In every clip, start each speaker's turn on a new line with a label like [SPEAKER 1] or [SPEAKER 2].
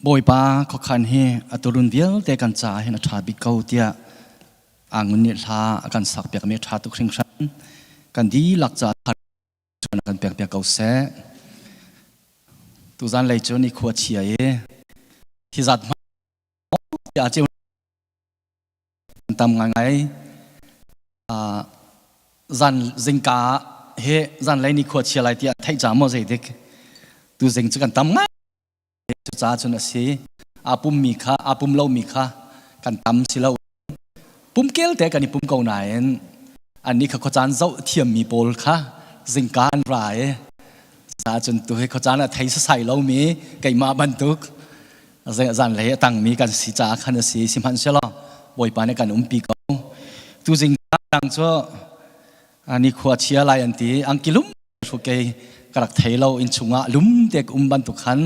[SPEAKER 1] Bawipa khuakhan hi a turun vialte kan caah hin a ṭha bik ko tiah Angun nih hla a kan sakpiakmi a ṭha tuk hringhran. Kan dihlak caah a kan pekpiak ko seh. Tuzan lei cu ni khua chia i hi zat hmanh tiah ceu tam ngaingai. Zan zingka he zan lei ni khua chia lai tiah theih ca maw zeidik tu zing cu kan tam ngai. Cucaah cun a si. Aa pummi kha, aa pum lomi kha kan tam si lo. Pumkel te kan i pum ko nain annih kha khuacaan zoh thiammi pawl kha zingka an ra i cucaah cun tu hi khuacaan a thei sasai lomi keimah bantuk zanlei a tangmi kan si caah khan a si. Sihmanhsehlaw Bawipa nih kan umpi ko. Tu zingka dang cu nikhua chia lai an ti. Angki lum kei ka rak thei lo inn chungah lum te ka um bantuk khan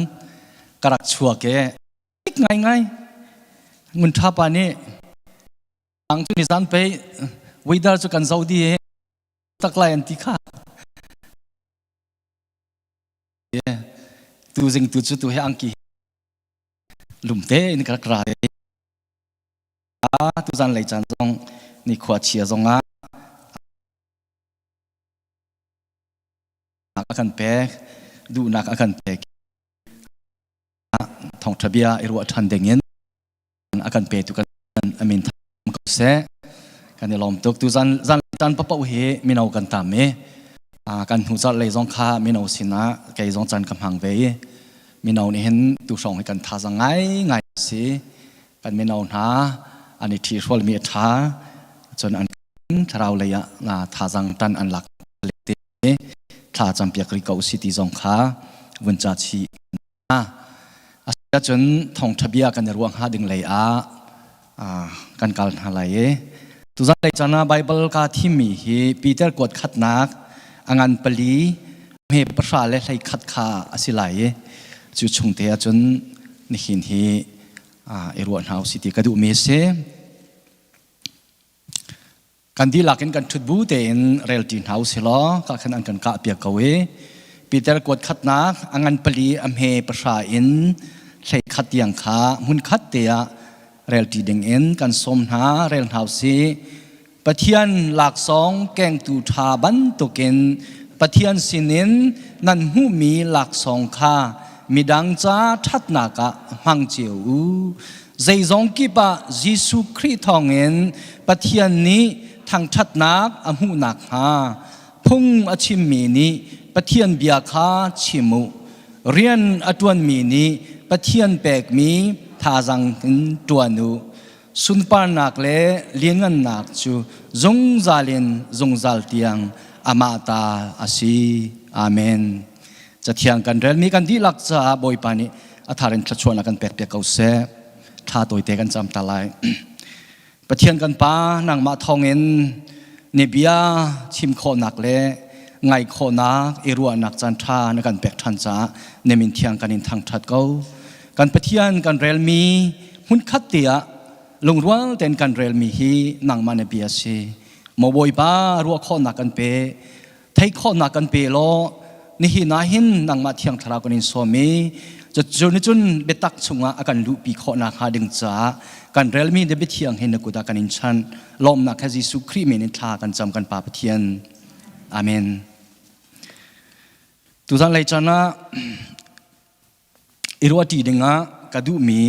[SPEAKER 1] ka rak chuak i ngai ngai ngun tha pa nih ang cu nizan pei weather cu kan zo di tak lai an ti kha tu zing tu cu tu he angki lum te in ka rak ra tu zan lei caan zong ni khua chia zong ah a kan pek duhnak a kan pek thawngṭha bia i ruah ṭhan dingin a kan petu kan amin tham ko seh. Kan i lawm tuk. Tu zan zan tan papoh hi mino kan tam i kan hnu zarh lei zong kha mino sinah kei zong caan ka hmang ve i mino nih hin tu hrawng hi kan thazang ngai ngai si. Kan mino hna an i ṭhihrual mi a ṭha, cun an thlarau lei ah na thazang tan an lak te thla campiak rih ko si ti zong kha vun ca chih. Asicun thawngṭha bia kan i ruah hnga ding lei ah kan kal hna lai i tuzan lei caan ah Baibal kaa thimmi hi Peter kuat khatnak a ngan pali hme pahra le hlei khat kha a si lai i cu chungte ahcun nihin hi i ruah hna usih ti ka duhmi a si. Kan dihlak in kan ṭhut bu tein relṭi hna usih law ka khan an kan kah piak ko i Peter kuat khatnak a ngan pali a hme pahra in hlei khat tiang kha hmun khat te ah relṭi ding in kan sawm hna. Rel hna usih. Pathian laksawng kengtu ṭha bantukin Pathian sinin nan hmuhmi laksawng kha midang ca ṭhatnak ah hmang cio u. Zeizong kip ah Jesuh Khrih thawngin Pathian nih thangṭhatnak a hmuh nakhnga phung a chimmi nih Pathian bia kha chim u. Rian a ṭuanmi nih Pathian pekmi thazaang in ṭuan u. Sunparnak le lianngannak cu zungzal in zungzal tiang amah ta a si. Amen. Cathiang kan relmi kan dihlak caah Bawipa nih a thar in thluachuahnak kan pek piak ko seh. Thla tawite kan cam ta lai. Pathian kan Pa, nangmah thawngin ni bia chim khawhnak le ngai khawhnak i ruahnak caan ṭha na kan pek ṭhan caah na min thiang kan in thangṭhat ko. Kan Pathian kan relmi hmunkhat te ah lungrual tein kan relmi hi nangmah na bia si. Maw Bawipa, ruah khawhnak kan pe. Theih khawhnak kan pe law nihin ah hin nangmah Thiang Thlarau kan in sawm i cu ni cun biatak chungah a kan luhpi khawhnak hnga ding caah kan relmi na biathiang hi na kut ah kan in chanh. Lawmnak he Jesuh Khrih min in thla kan cam, kan Pa Pathian. Amen. Tuzan lei caan ah i ruahṭi dingah ka duhmi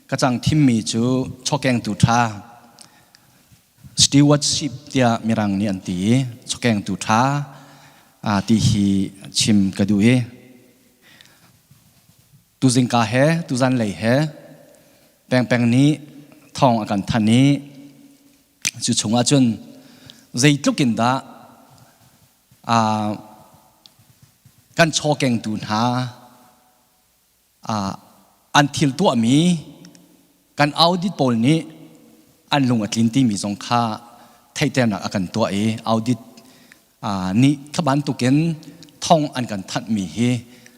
[SPEAKER 1] ka cang thimmi cu chawkengtu ṭha, stewardship tiah Mirang nih an ti i chawkengtu ṭha ti hi chim ka duh i tuzingka he tuzanlei he pengpeng nih thawng a kan thanh i cu chungah cun zeitluk in dah kan chawkengtu hna an thil tuahmi kan audit pawl nih an lung a tlin timi zong kha theihternak a kan tuah i audit nih kha bantukin thong an kan thanhmi hi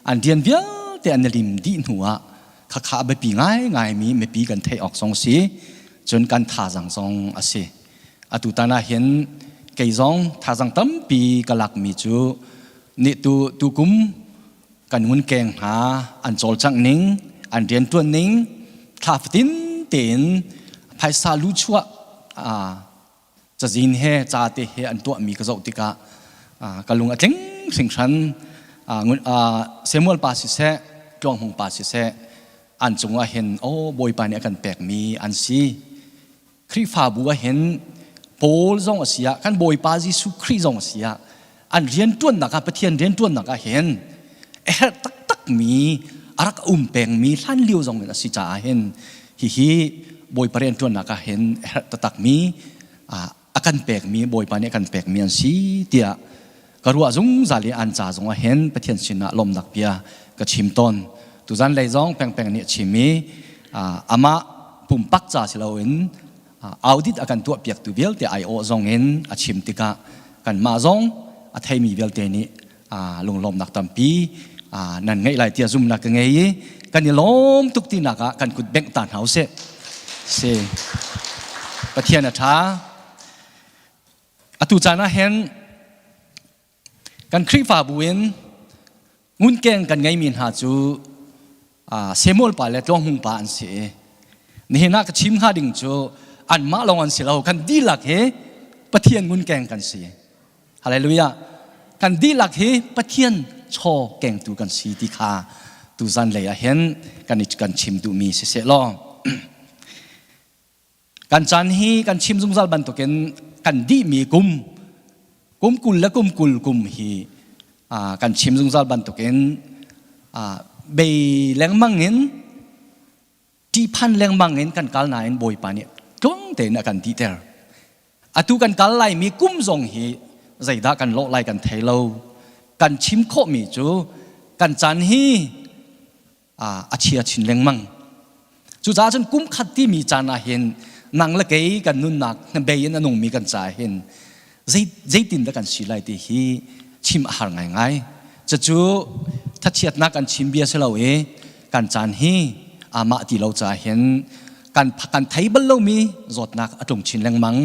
[SPEAKER 1] an rian vialte an lim dih hnu ah khakha a biapi ngaingaimi mipi kan theih awk zong si, cun kan thazang zong a si. Atu tan ah hin kei zong thazang tampi ka lakmi cu nih tu tukum kan ngunkeng hna an cawlcangh ning. an rianṭuan ning thla fatin tein phaisa luchuah cazin he ca te he an tuahmi ka zoh tikah ka lung a tling hringhran. Samuel pa siseh, Tluang Hmung pa siseh, an cungah hin aw Bawipa nih a kan pekmi an si. Khrihfabu ah hin Paul zong a si ah kan Bawipa Jesuh Khrih zong a si ah an rianṭuannak ah Pathian rianṭuannak ah hin a herh taktakmi a rak um pengmi hlan lio zong in a si caah hin hihi Bawipa rianṭuannak ah hin a herh taktakmi a kan pekmi Bawipa nih a kan pekmi an si tiah ka ruah zungzal i an ca zong ah hin Pathian sinah lawmnak bia ka chim tawn. Tuzan lei zong pengpeng nih a chim i amah pumpak ca si loin audit a kan tuahpiaktu vialte aiawh zong in a chim tikah kanmah zong a theimi vialte nih lunglawmnak tampi nan ngeih lai tiah zumnak ka ngei i kan i lawm tuk tinak ah kan kut bengh ta hna usih. Si. Pathian a ṭha. Atu caan ah hin kan Khrihfabu in ngunkeng kan ngeimi hna cu Samuel pa le Tluang Hmung pa an si i nihin ah ka chim hnga ding cu anmah lawng an si lo kan dihlak hi Pathian ngunkeng kan si. Hallelujah. Kan dihlak hi Pathian chaw kengtu kan si ti kha tuzan lei ah hin kan i kan chim duhmi si seh law Kan caan hi kan chim zungzal bantukin kan dihmi kum, kum 20 le kum 20 kum hi kan chim zungzal bantukin bei lengmang in ṭihphan lengmang in kan kal nain Bawipa nih tluang tein a kan dihter. Atu kan kal laimi kum zong hi zeidah kan lawh lai kan thei lo. Kan chim khawhmi cu kan caan hi a chia chin lengmang. Cucaah cun kum khat timi caan ah hin nang le kei kan nunnak hnabei in a nungmi kan caah hin zeitin dah kan si lai ti hi chim a har ngaingai. Cucu thachiatnak kan chim bia si lo i kan caan hi amah ti lo caah hin kan kan thei bal lomi zawtnak a tlung chin lengmang.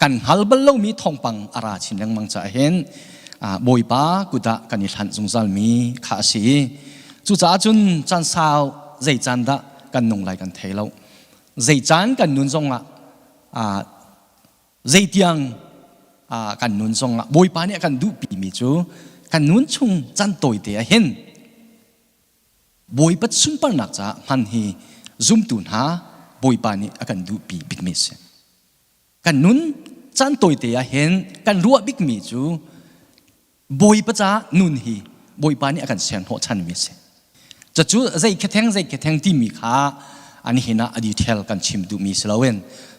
[SPEAKER 1] Kan hngal bal lomi thawngpang a ra chin lengmang caah hin Bawipa kut ah kan i hlanh zungzalmi kha a si. Cucaah cun caan sau zei caan dah kan nung lai kan thei lo. Zei caan kan nun zongah zei tiang kan nun zongah Bawipa nih a kan duhpimi cu kan nun chung caan tawite ah hin Bawipa sunparnak caah hman hi zumtu hna Bawipa nih a kan duhpi bikmi a si. Kan nun caan tawite ah hin kan ruah bikmi cu Bawipa caah nun hi Bawipa nih a kan ser hnawhchanmi a si. Cucu zei khetheng zei khetheng timi kha an hin ah a detail kan chim duhmi si loin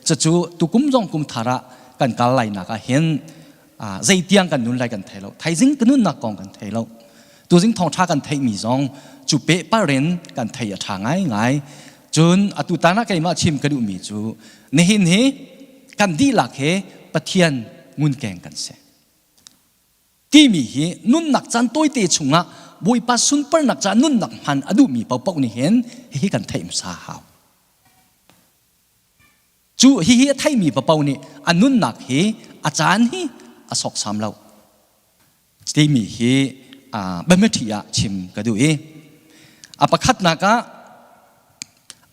[SPEAKER 1] cucu tukum zong kum thar ah kan kal lainak ah hin zei tiang kan nun lai kan thei lo thaizing ka nunnak kong kan thei lo tuzing thawngṭha kan theihmi zong cu pehpar in kan thei a ṭha ngaingai cun atu tan ah keimah chim ka duhmi cu nihin hi kan dihlak he Pathian ngunkeng kan si timi hi nunnak caan tawite chungah Bawipa sunparnak caah nunnak hman a duhmi paohpaoh nih hin hihi kan theih hmasa hau Cu hihi a theimi paoh nih a nunnak hi a caan hi a sawksam lo timi hi biamitthi ah chim ka duh i a pakhatnak ah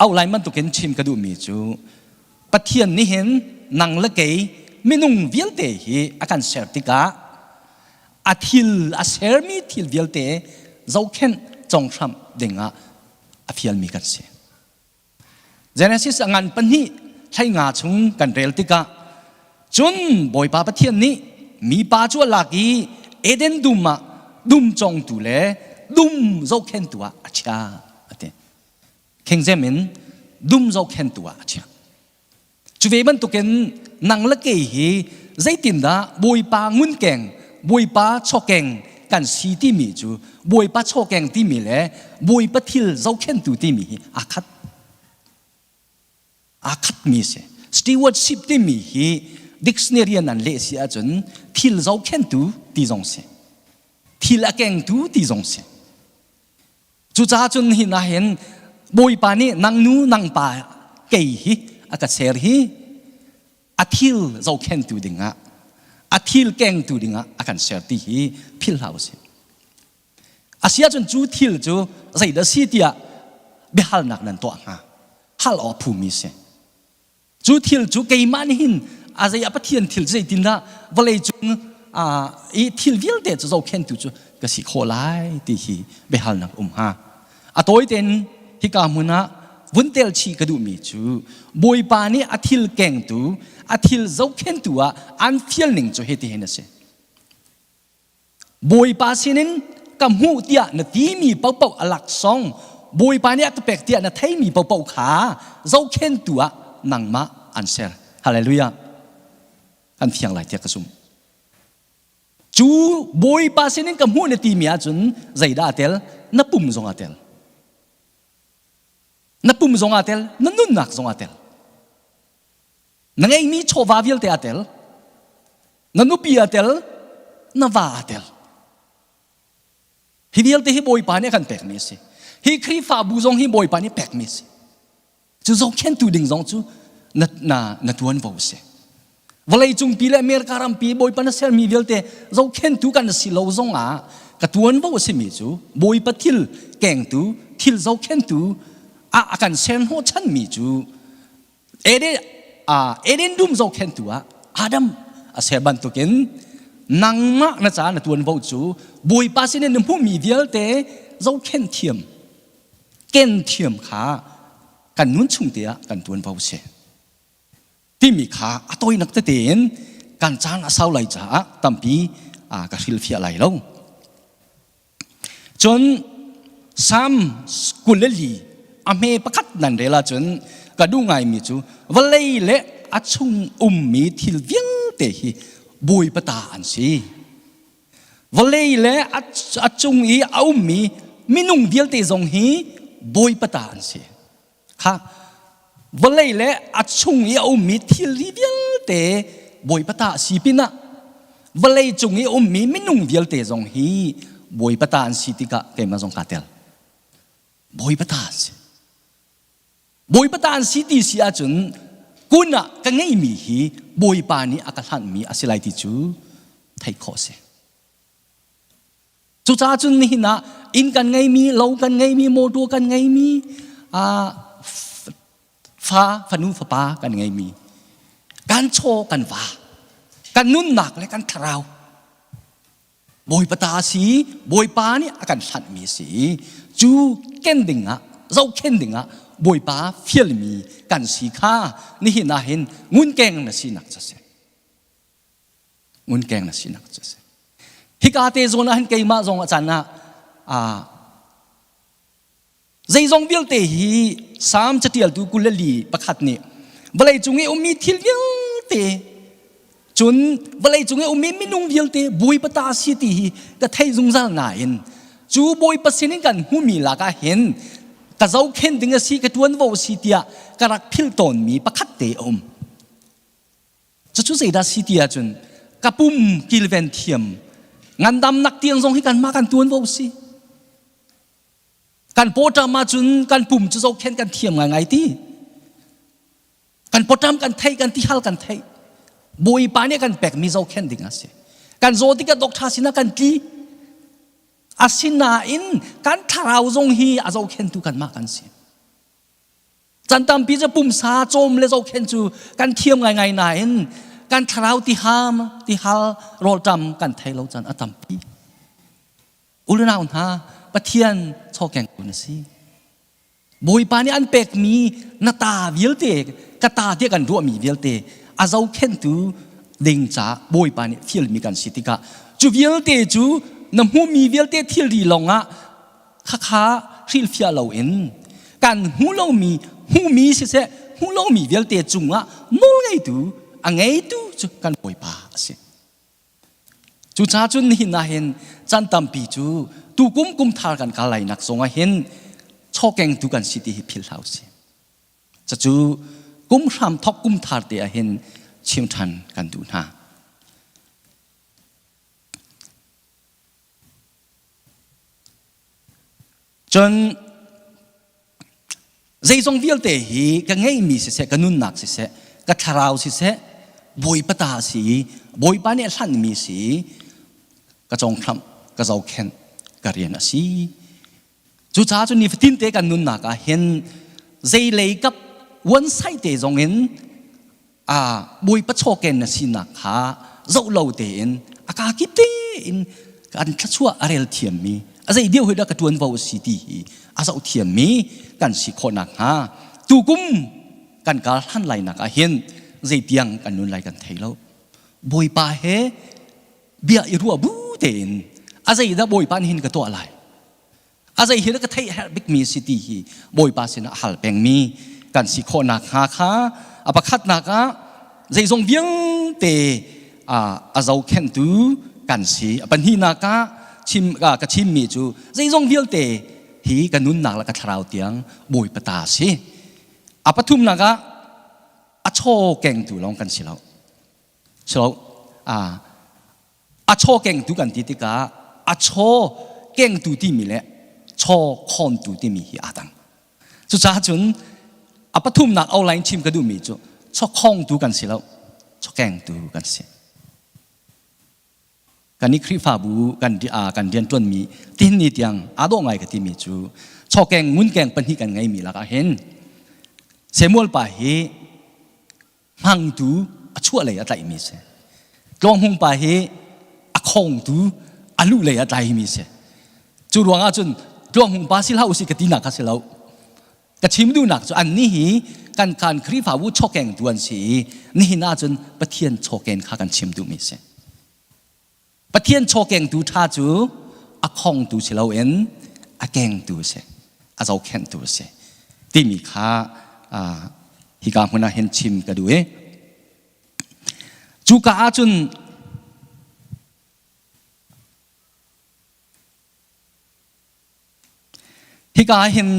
[SPEAKER 1] auh lai bantukin chim ka duhmi cu Pathian nih hin nang le kei minung vialte hi a kan ser tikah a thil a sermi thil vialte zohkhenh conghramh dingah a fialmi kan si. Genesis a ngan pahnih 15 chung kan rel tikah cun Bawipa Pathian nih mipa cu a lak i Eden dum ah dum congtu le dum zohkhentu ah a chiah a ti. King James in dum zohkhentu ah a chiah. Cu ve bantukin nang le kei hi zeitindah Bawipa ngunkeng, Bawipa chawkeng kan si timi cu Bawipa chawkeng timi le Bawipa thil zohkhentu timi hi aa khat. Aa khatmi si. Stewardship timi hi dictionary an leh si ahcun thil zohkhentu ti zong si. Thil a kengtu ti zong si. Cucaah cun hi na hin Bawipa nih nang nu nang pa kei hi a ka ser hi a thil zohkhentu dingah a thil kengtu dingah a kan ser ti hi philh hlah usih. Asiahcun cu thil cu zeidah si tiah biahalnak nan tuah hnga? Hal awk phumi si. Cu thil cu keimah nih hin a zei a Pathian thil zeitindah vawlei cung i thil vialte cu zohkhentu cu ka si khawh lai ti hi biahalnak um hnga. A tawi tein hika hmun ah vun tel chih ka duhmi cu Bawipa nih a thil kengtu, a thil zohkhentu ah an fial ning cu hitihin a si. Bawipa sinin ka hmuh tiah na timi paohpaoh a laksawng Bawipa nih a ka pek tiah na theimi paohpaoh kha zohkhentu ah nangmah an ser. Hallelujah. Kan fiang lai tiah ka zumh. Cu Bawipa sinin ka hmuh na timi ahcun zeidah a tel? Na pum zong a tel. Na pum zong aa tel, na nunnak zong aa tel. Na ngeihmi chawva vialte aa tel. Na nupi aa tel, na va aa tel. Hi vialte hi Bawipa nih a kan pekmi a si. Hi Khrihfabu zong hi Bawipa nih pekmi a si. Cu zohkhentu ding zong cu na, na, na tuanvo a si. Vawlei cungpi le America rampi Bawipa na sermi vialte zohkhentu kan si lo zong ah ka tuanvo a simi cu Bawipa thil kengtu, thil zohkhentu ah a kan ser hnawhchanmi cu Eden, uh, Eden dum zohkhentu ah Adam a ser bantukin nangmah na ca na tuanvo cu Bawipa sinin na hmuhmi vialte zohkhen thiam ken thiam kha kan nun chung te ah kan tuanvo si timi kha a tawinak tete in kan caan a sau lai caah tampi ka hrilhfiah lai lo. Cun Salm 24 a hme pakhat nan rel ahcun ka duh ngaimi cu vawlei le a chung ummi thil vialte hi Bawipa ta an si. Vawlei le a cung i a ummi minung vialte zong hi Bawipa ta an si. Kha vawlei le a chung i a ummi thilri vialte Bawipa ta a si pinah vawlei cung i a ummi minung vialte zong hi Bawipa ta an si tikah keimah zong kaa tel. Bawipa ta an si. Bawipa ta an si ti si ahcun kun ah ka ngeihmi hi Bawipa nih a ka hlanhmi a si lai ti cu theih khawh a si. Cucaah cun nihin ah inn kan ngeimi, lo kan ngeimi, motor kan ngeimi, fa, fanu, fapa kan ngeimi, kan chaw kan va, kan nunnak le kan thlarau Bawipa ta a si, Bawipa nih a kan hlanhmi a si. Cu ken ding ah, zohkhen ding ah Bawipa fialmi kan si kha nihin ah hin ngunkeng na sinak cu a si. Ngunkeng na sinak cu a si. Hika te zawn ah hin keimah zong a caan ah zeizong vialte hi Salm catialtu 24 pakhat nih vawlei cung i ummi thil vialte cun vawlei cung i ummi minung vialte Bawipa ta si ti hi ka thei zungzal nain cu Bawipa sinin kan hmumi lakah hin ka zohkhen ding a si ka ṭuanvo a si tiah ka rak philh tawnmi pakhat te a um. Cucu zeidah si ti ahcun ka pum kilven thiam ngandamnak tiang zong hi kanmah kan tuanvo si. Kan pawṭam ahcun kan pum cu zohkhenh kan thiam ngaingai ti. Kan pawṭam kan theih, kan tihal kan theih. Bawipa nih kan pekmi zohkhenh ding a si. Kan zaw tikah doctor sinah kan tli. Asinain kan thlarau zong hi a zohkhentu kanmah kan si. Can tampi cu pumsa cawm le zohkhenh cu kan thiam ngaingai nain kan thlarau tiham tihal rawlṭam kan thei lo can a tampi. Unau hna Pathian chawkeng na si. Bawipa nih an pekmi na ta vialte ka ta tiah kan ruahmi vialte a zohkhenhtu ding caah Bawipa nih fialmi kan si tikah cu vialte cu na hmuhmi vialte thilri lawngah khakha hrilhfiah loin kan hmuh lomi hmuhmi siseh hmuh lomi vialte cungah nawlngeitu a ngeitu cu kan Bawipa a si. Cucaah cun nihin ah hin chan tampi cu tukum kum thar kan kal lainak zongah hin chawkengtu kan si ti hi philh hlah usih. Cucu kum hram thok kum thar te ah hin chim ṭhan kan duh hna. Cun zeizong vialte hi ka ngeihmi siseh, ka nunnak siseh, ka thlarau siseh, Bawipa ta a si i Bawipa nih a hlanhmi si ka conghramh, ka zohkhenh, ka rian a si. Cucaah cun nifatin te kan nunnak ah hin zeilei kap one side te zong in a Bawipa chawken na sinak kha zoh lo tein a kaa kip tein kan thluachuah a rel thiammi a zei deuh hi dah ka ṭuanvo a si ti hi a zoh thiammi kan si khawh nakhnga tukum kan kar hlan lainak ah hin zeitiang kan nun lai kan thei lo. Bawipa he bia i ruah bu tein a zeidah Bawipa nih hin ka tuah lai a zei hi ka theih herh bikmi si ti hi Bawipa sinah hal pengmi kan si khawh nakhnga kha a pakhatnak ah zeizong vialte a zohkhenhtu kan si. A pahnihnak ah chim ka chimmi cu zeizong vialte hi ka nunnak le ka thlarau tiang Bawipa ta a si. A pathumnak ah a chaw kengtu lawng kan si lo. So a chaw kengtu kan ti tikah a chaw kengtu timi le chaw khawntu timi hi aa dang. Cucaah cun a pathumnak outline chim ka duhmi cu chawkhongtu kan si lo, chawkengtu kan si. Kan i Khrihfabu kan kan rianṭuanmi tihin ni tiang aa dawh ngai ka timi cu chawkeng ngunkeng pahnih kan ngeimi lakah hin Samuel pa hi hmangtu a chuah lei a tlaihmi si. Tluanghmung pa hi a khongtu a luh lei a tlaimi si. Cu ruangah cun Tluanghmung pa si hlah usih ka tinak kha si lo. Ka chim duhnak cu annih hi kan kan Khrihfabu chawkengtu an si i nihin ahcun Pathian chawken kha kan chim duhmi si. Pathian chawkengtu ṭha cu a khongtu si loin a kengtu a si, a zohkhenhtu a si timi kha hika hmun ah hin chim ka duh i cuka ahcun hika hin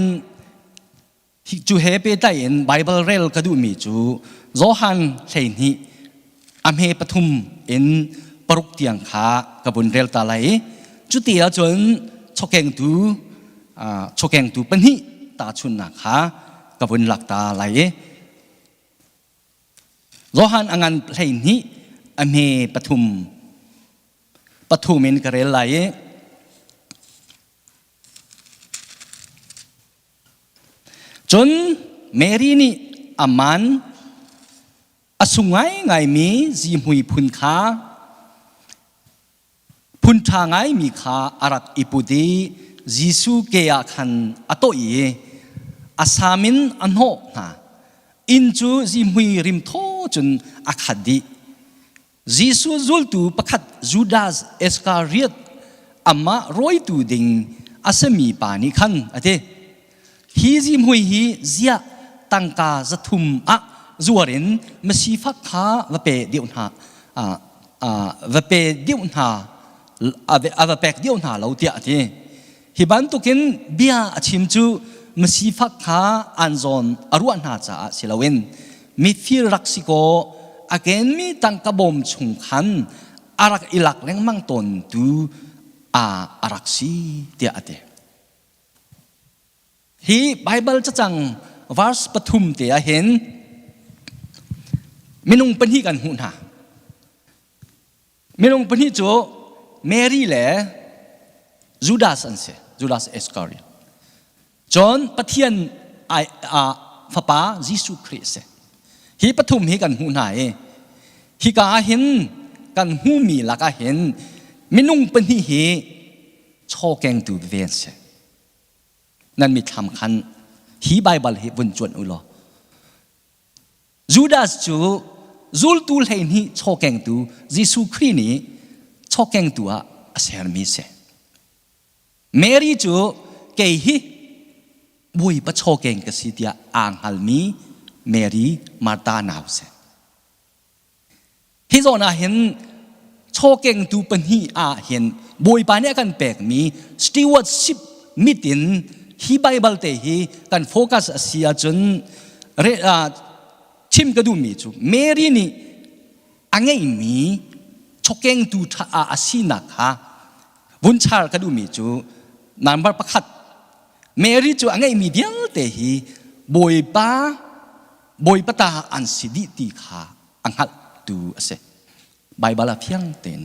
[SPEAKER 1] Cu he pehtlai in Baibal rel ka duhmi cu Johan 12 a hme pathum in paruk tiang kha ka vun rel ta lai i cuti ahcun chawkengtu chawkengtu pahnih tahchunhnak kha ka vun lak ta lai i Johan a ngan 12 a hme pathum pathum in ka rel lai i Cun Mary nih a man a sung ngaingaimi zihmui phun kha phun ṭha ngaimi kha a rak i put i Jesuh ke ah khan a tawh i a sam in a hnawh hna. Inn cu zihmui rimthaw cun a khat dih. Jesuh zultu pakhat Judas Iskariot amah rawitu ding a simi pa nih khan a ti. Hi zihmui hi ziah tangka 300 ah zuar in masifak kha va pe deuh hna va pe deuh hna a va pek deuh hna lo tiah a ti. Hi bantukin bia a chim cu masifak kha an zawn a ruah hna caah si loin mifir rak si kaw a kenmi tangka bawm chung khan a rak i lak lengmang tawntu a a rak si tiah a ti. Hi Baibal cacang verse pathum te ah hin minung pahnih kan hmuh hna. Minung pahnih cu Mary le Judas an si, Judas Iscariot. Cun Pathian ai, fapa Jesuh Khrih a si. Hi pathum hi kan hmuh hna i hika ah hin kan hmuhmi lakah hin minung pahnih hi chawkengtu veve an si. Nan mitthlam khan hi Baibal hi vun cuanh u law Judas cu zultu 12 chawkengtu Jesuh Khrih nih chawkengtu ah a sermi a si. Mary cu kei hi Bawipa chawkeng ka si tiah aa hngalmi Mary Martha nau a si. Hi zawn ah hin chawkengtu pahnih ah hin Bawipa nih a kan pekmi stewardship mit in hi Baibal te hi kan focus a si ahcun chim ka duhmi cu Mary nih a ngeihmi chawkengtu ṭha a sinak kha vun char ka duhmi cu number pakhat Mary cu a ngeihmi vialte hi Bawipa Bawipa ta an si dih ti kha a hngalhtu a si. Baibal ah fiang tein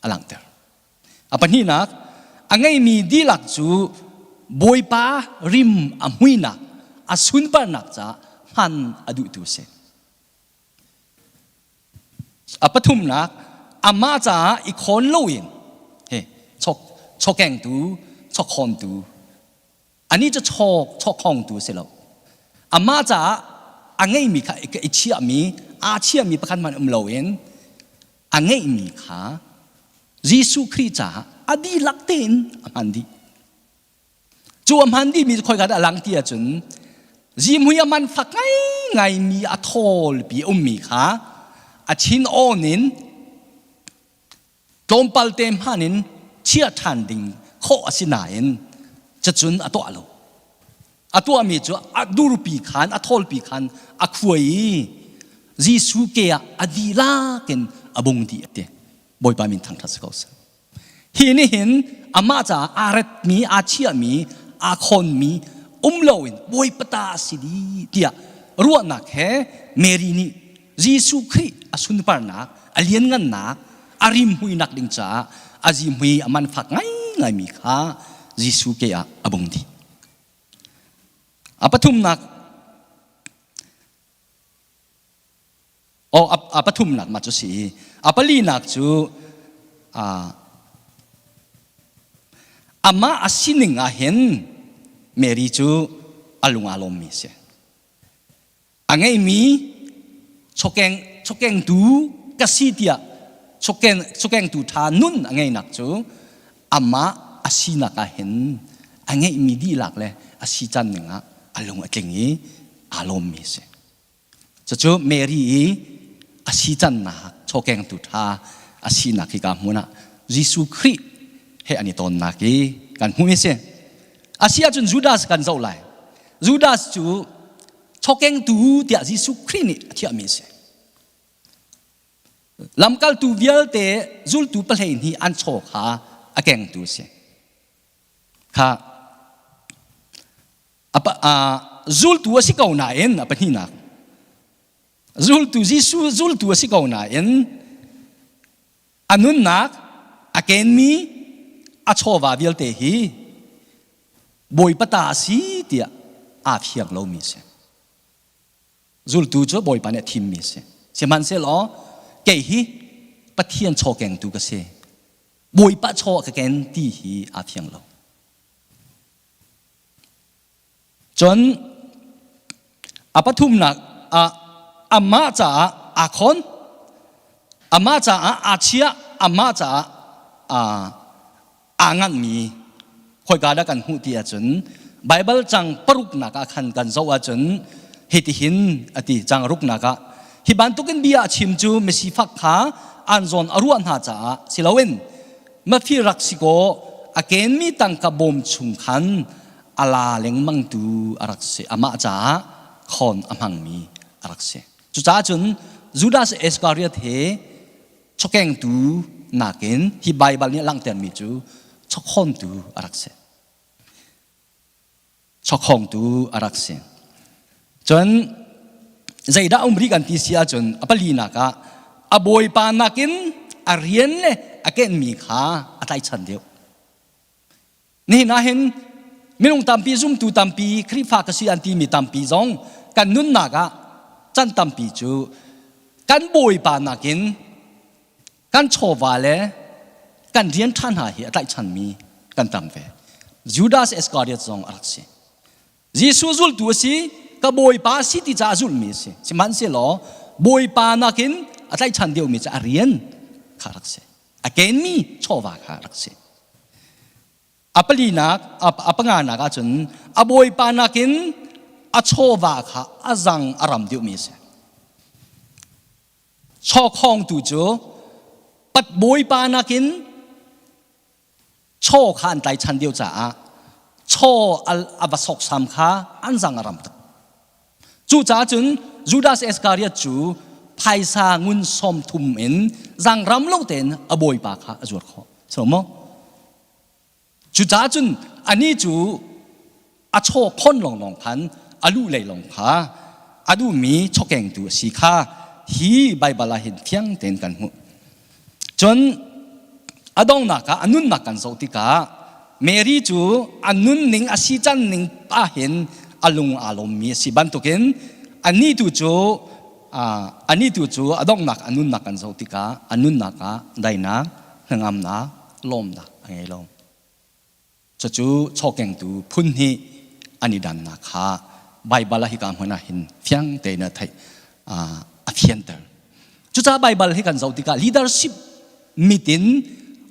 [SPEAKER 1] a langhter. A pahnihnak, a ngeimi dihlak cu Bawipa rim a hmuinak, a sunparnak caah hman a duhtu a si. A pathumnak, amah caah i khawn loin he chok chokengtu, chokhawntu Anih cu chaw chawkhawngtu a si lo. Amah caah a ngeihmi kha i chiahmi, aa chiahmi pakhat hmanh um loin a ngeihmi kha Jesuh Khrih caah a dihlak tein a hman dih. Cu a hman dihmi cu khoika dah a lang ti ahcun zihmui a man fak ngaingaimi a thawlpi a ummi kha a chin awn in Tlawmpal te hman in chiah ṭhan ding khawh a si nain cacun a tuah lo. A tuahmi cu a durpi khan, a thawlpi khan a khuai i Jesuh ke ah a dihlak in a bung dih a ti. Bawipa min thangṭhat si ko seh. Hi nih hin amah caah aa retmi, aa chiahmi, aa khawnmi um loin Bawipa ta a si dih tiah ruahnak he Mary nih Jesuh Khrih a sunparnak, a lianngannak, a rimhmuinak ding caah a zihmui a man fak ngaingaimi kha Jesuh ke ah a bung dih. A pathumnak oh a pathumnak ma cu si a palinak cu amah a sining ah hin Mary cu a lung aa lawmmi a si. A ngeimi chawkeng chawkengtu ka si tiah chawkeng chawkengtu ṭha nun a ngeihnak cu amah a sinak ah hin a ngeihmi dihlak le a si can ning ah a lung a tling i aa lawmmi a si. Cucu Mary i a si cannak chawkengtu ṭha a sinak hi ka hmun ah Jesuh Khrih he an i tonnak i kan hmuh a si. A si ahcun Judas kan zoh lai. Judas cu chawkengtu tiah Jesuh Khrih nih a thiahmi a si. Lamkaltu vialte zultu pahlei hnih an chaw kha a kengtu a si. Kha a, zultu a si ko nain a pahnihnak zultu Jesuh zultu a si ko nain a nunnak a kenmi a chawva vialte hi Bawipa ta a si tiah aa fiang lomi a si. Zultu cu Bawipa nih a thimmi a si. Sihmanhsehlaw kei hi Pathian chaw kengtu ka si. Bawipa chaw a ka ken ti hi aa fiang lo. Cun a pathumnak ah amah caah aa khawn, amah caah aa chiah, amah caah aa aa nganhmi khoika dah kan hmuh ti ahcun Baibal cang paruknak ah khan kan zoh ahcun hitihin a ti cang ruknak ah hi bantukin bia a chim cu misifak kha an zawn a ruah hna caah si loin mafir rak si kaw a kenmi tangka bawm chung khan a la lengmangtu a rak si amah caah khawn a hmangmi a rak si cucaah cun Judas Iskariot he chawkengtu nakin hi Baibal nih a langhtermi cu chawkhawntu a rak si chawkhawngtu a rak si cun zeidah um rih kan ti si ahcun a palinak ah a bawipa nakin a rian le a kenmi kha a tlaichan deuh Nihin ah hin minung tampi zumtu tampi Khrihfa ka si an timi tampi zong kan nunnak ah can tampi cu kan bawipa nakin kan chawva le kan rian ṭha hna hi a tlaihchanmi kan tam ve. Judas Iscariot zong a rak si. Jesuh zultu a si, ka bawipa a si ti caah a zulhmi a si. Sihmanhsehlaw bawipa nakin a tlaihchan deuhmi cu a rian kha a rak si. A kenmi chawva kha a rak si. A palinak, a panganak ahcun a bawipa nakin a chawva kha a zang a ram deuhmi a si. Chawkhawngtu cu pat bawipa nakin chaw kha an tlaichan deuh caah chaw a va sawksam kha an zang a ram tuk. Cucaah cun Judas Iskariot cu phaisa ngun 30 in zangram lo tein a bawipa kha a zuar khawh. So maw? Cucaah cun anih cu a chaw khon lawnglawng khan a luh lei lawng kha a duhmi chawkengtu a si kha hi Baibal ah hin fiang tein kan hmuh. Cun a donghnak ah a nunnak kan zoh tikah. Mary cu a nunning a si can ning pa hin a lung aa lawmmi a si bantukin anih tu cu anih tu cu a donghnak a nunnak kan zoh tikah a nunnak ah daihnak hnangamnak lawmnak a ngei lo. Cucu chawkengtu phun hnih an i dannak kha Baibal ah hika hmun ah hin fiang tein a theih a fianter. Cucaah Baibal hi kan zoh tikah leadership mit in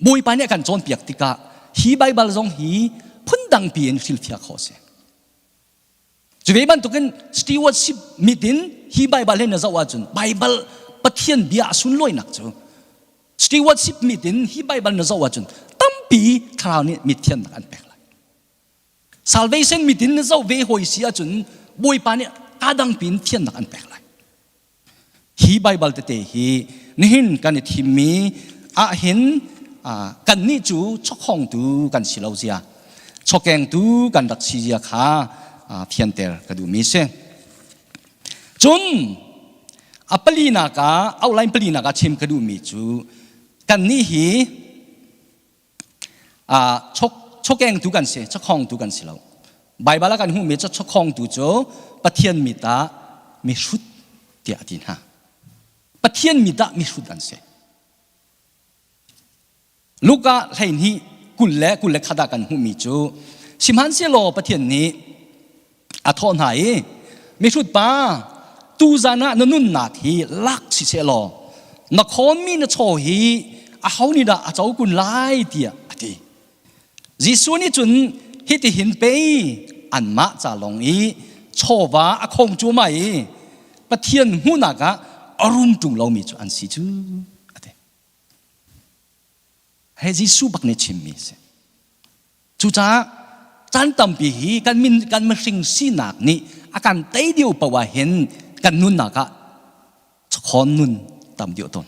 [SPEAKER 1] Bawipa nih a kan cawnpiak tikah hi Baibal zong hi phundangpi in hrilhfiah khawh a si. Cu ve bantukin stewardship mit in hi Baibal hi na zoh ahcun Baibal Pathian bia a sunlawinak cu stewardship mit in hi Baibal na zoh ahcun tampi thlarau nih mit thiannak an pek lai. Salvation mit in na zoh ve hawi si ahcun Bawipa nih aa dangpi in thiannak an pek lai. Hi Baibal tete hi nihin kan i thimmi ahhin kannih cu chawkhongtu kan si lo zia, chawkengtu kan rak si zia kha fianter ka duhmi si. Cun a palinak ah outline palinak ah chim ka duhmi cu kannih hi chawkengtu kan si, chawkhongtu kan si lo. Baibal ah kan hmuhmi cu chawkhongtu cu Pathian mit ah mihrut tiah a ti hna. Pathian mit ah mihrut an si. Luka 12 21 ah kan hmuhmi cu sihmanhsehlaw Pathian nih a thawh hna i mihrut pa tuzan ah na nunnak hi lak siseh law na khawnmi na chaw hi aho nih dah a co kun lai tiah a ti Jesuh nih cun hitihin pei anmah ca lawng i chawva a khong cuahmah i Pathian hmuhnak ah a rum ṭung lomi cu an si cu a ti He Jesuh bak nih chimmi a si. Cucaah caan tampi hi kan min kan mihring sinak nih a kan tei deuh paoh ah hin kan nunnak ah chakhawn nun tam deuh tawn.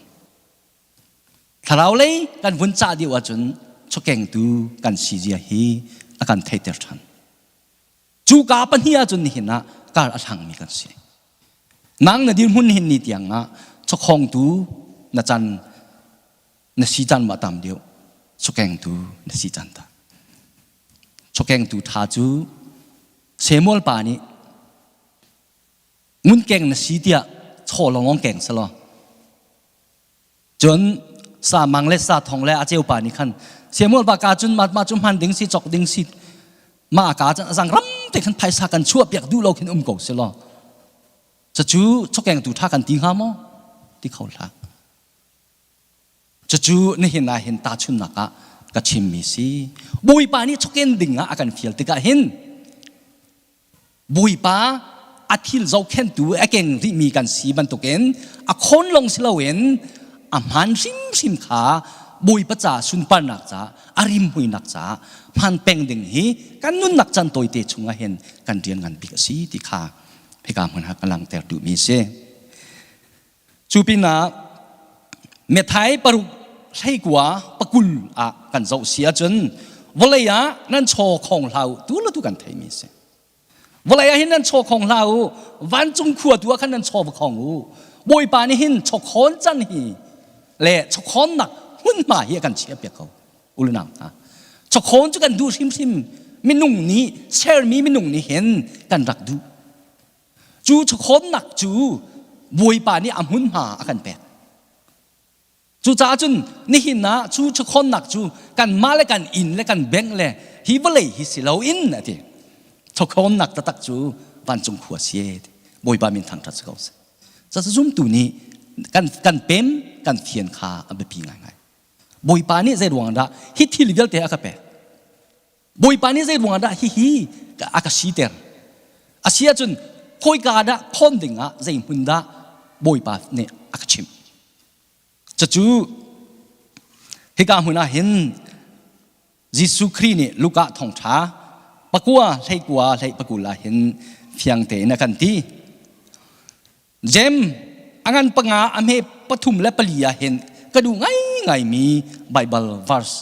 [SPEAKER 1] Thlarau lei kan vun cah deuh ahcun chawkengtu kan si zia hi a kan theihter ṭhan. Cu ka pahnih ahcun nihin ah kar a hlangmi kan si. Nang na dirhmun hin ni tiang ah chawkhongtu na can na si caan ma tam deuh chawkengtu na si caan ta. Chawkengtu ṭha cu Samuel pa nih ngunkeng na si tiah chaw lawng keng selaw Cun sa mang le sa thong le a ceu pa nih khan Samuel pa ka cun mah cu hman ding si cok ding si mah ka cun azang ram te khan phaisa kan chuah piak duh lo khin um ko si law cucu chokeng tu tha kan ti hnga maw ti kho hlah cucu nihin ah hin tahchunnak ah ka chimmi si Bawipa nih choken ding ah a kan fial tikah hin Bawipa a thil zohkhenhtu a keng rihmi kan si bantukin a khawn lawng si loin a hmaan hrimhrim kha Bawipa ca sunparnak ca a rimhmuinak ca hmaan peng ding hi kan nunnak caan tawite chungah hin kan rian ngan bik a si ti kha hika hmun ah ka langhter duhmi a si. Cu pinah Methai paruk 19 pakul ah kan zoh si ahcun vawlei ah nan chaw khong hlah u tu le tu kan theimi a si. Vawlei ah hin nan chaw khong hlah u vancung khua tu ah khan nan chaw va khong u. Bawipa nih hin chawkhawn can hi le chawkhawnnak hmunhma hi a kan chiahpiak ko. Ulunang hna. Chawkhawn cu kan duh hrimhrim minung nih sermi minung nih hin kan rak duh. Cu chawkhawnnak cu Bawipa nih a hmunhma a kan pek. Cucaah cun nihin ah cu chawkhawnnak cu kanmah le kan inn le kan bank le hi vawlei hi si loin a ti. Chawkhawnnak taktak cu vancung khua si e ti. Bawipa min thangṭhat si ko seh. Cucaah zumtu nih kan, kan pem kan fian kha a biapi ngaingai. Bawipa nih zei ruang dah hi thil vialte a ka pek? Bawipa nih zei ruang dah hihi a ka siter? A si ahcun khawika dah khawn ding ah zei hmun dah Bawipa nih a ka chimh? Cucu hika hmun ah hin Jesuh Khrih nih Luka thawngṭha pakua 19 hlei pakul ah hin fiang tein a kan ti. Jem a ngan panga a hme pathum le pali ah hin ka duh ngaingaimi Bible verse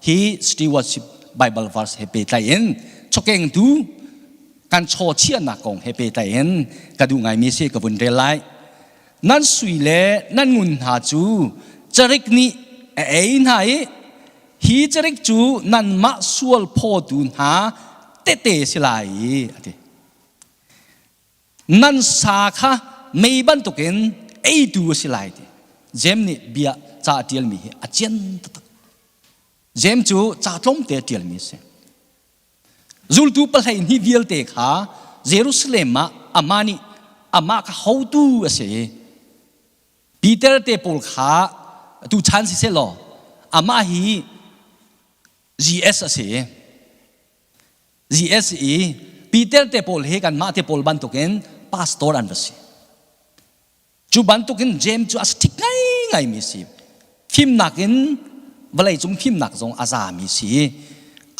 [SPEAKER 1] hi stewardship Bible verse he pehtlai in chawkengtu kan chaw chiahnak kong he pehtlai in ka duh ngaimi si ka vun rel lai. Nan sui le nan ngun hna cu carik nih a ei hna i. Hi carik cu nanmah sual phawtu hna tehte si lai a ti. Nan sa kha mei bantukin eitu a si lai ti. Jeim nih bia ca a ṭialmi hi a cian taktak. Jeim cu ca tlawmte a ṭialmi a si. Zultu pahleihnih vialte kha Jerusalem ah amah nih amah kha hotu a si. Peter te pawl kha tuchan siseh law amah hi GS a si. GS i Peter te pawl hi kanmah te pawl bantukin pastor an va si. Cu bantukin James cu a strict ngaingaimi si. Fimnak in vawleicung fimnak zong a zami si.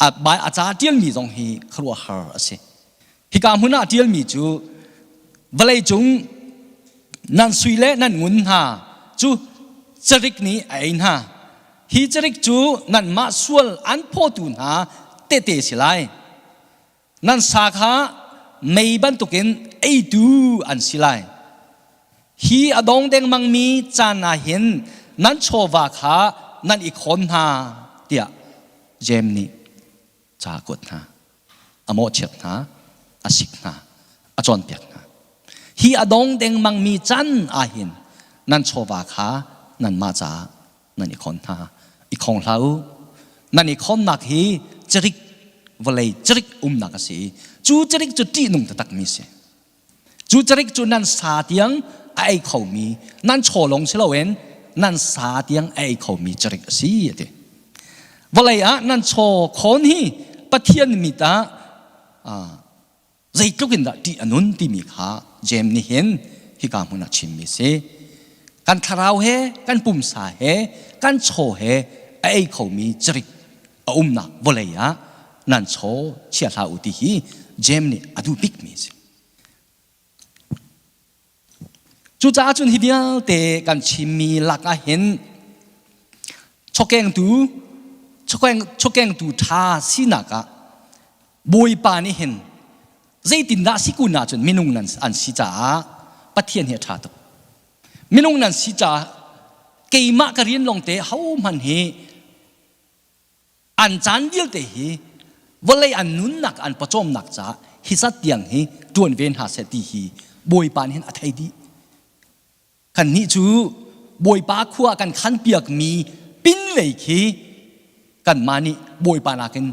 [SPEAKER 1] A, a ca ṭialmi zong hi khuaruahhar a si. Hika hmun ah ṭialmi cu vawleicung nan sui le nan ngun hna cu carik nih a ei hna. Hi carik cu nanmah sual an phawtu hna tehte si lai. Nan sa kha mei bantukin eitu an si lai. Hi a dong dengmangmi caan ah hin nan chawva kha nan i khawn hna tiah Jeim nih ca a kuat hna. A mawhchiat hna, a sik hna, a cawnpiak hna. Hi a dong dengmangmi caan ah hin nan chawva kha nanmah caah nan i khawn hna i khong hlah u nan i khawnnak hi carik vawlei carik umnak a si cu carik cu ṭihnung taktakmi si cu carik cu nan sa tiang a ei khomi nan chaw lawng si loin nan sa tiang a ei khomi carik a si a ti vawlei ah nan chaw khawn hi Pathian mit ah zeitluk in dah ṭih a nun timi kha Jeim nih hin hika hmun ah chimmi si. Kan thlarau he, kan pumsa he, kan chaw he a ei khomi carik a umnak vawlei ah nan chaw chia hlah u ti hi Jeim nih a duh bikmi a si. Cucaah cun hi vialte kan chimmi lakah hin chawkengtu chawkengtu ṭha sinak ah Bawipa nih hin zeitindah si kun ahcun minung nan an si caah Pathian hi a ṭha tuk. Minung nan si caah keimah ka rian lawngte hohmanh hi An caan vialte hi vawlei an nunnak an pawcawmnak caah hi zat tiang hi ṭuan ve hna seh ti hi Bawipa nih hin a thei dih. Kannih cu Bawipa khua kan khanpiakmi pinlei khi kanmah nih Bawipa nakin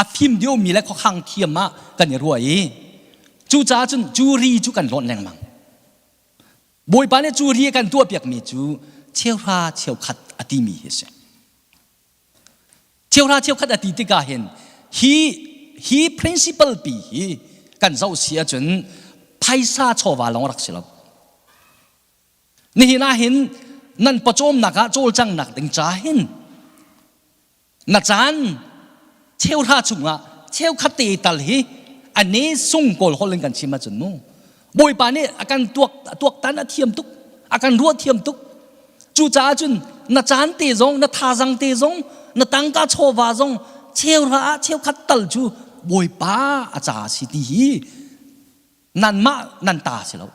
[SPEAKER 1] a fim deuhmi le khuakhang thiam ah kan i ruah i cucaah cun cu ri cu kan lawnh lengmang. Bawipa nih cu ri a kan tuahpiakmi cu cheuhra cheukhat a timi hi a si. Cheuhra cheukhat a ti tikah hin hi hi principle pi hi kan zoh si ahcun phaisa chawva lawng rak si lo. Nihin ah hin nan pawcawmnak ah cawlcangnak ding ca hin na caan cheuhra chungah cheukhat te tal hi a ne sung kawl holh in kan chim ahcun mu Bawipa nih a kan tuak tuaktan a thiam tuk a kan ruah thiam tuk cucaah cun na caan te zong na thazang te zong na tangka chawva zong cheuhra ah cheukhat tal cu Bawipa a ca si ti hi nanmah nan ta si lo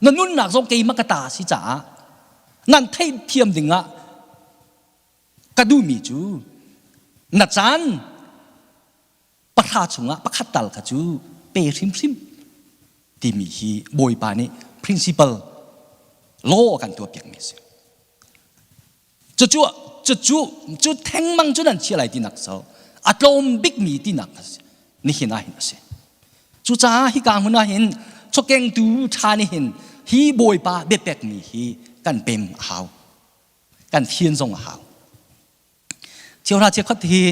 [SPEAKER 1] na nunnak zong keimah ka ta si caah nan theih thiam ding ah ka duhmi cu na caan pahra chungah pakhat tal kha cu pe hrimhrim timi hi Bawipa nih principle law a kan tuahpiakmi a si. Cucu cucu cu thengmang cu nan chia lai tinak so a tlawm bikmi tinak a si nihin ah hin a si. Cucaah hika hmun ah hin chawkengtu ṭha nih hin hi Bawipa biapekmi hi kan pem a hau. Kan fian zong a hau. Cheuhra cheukhat hi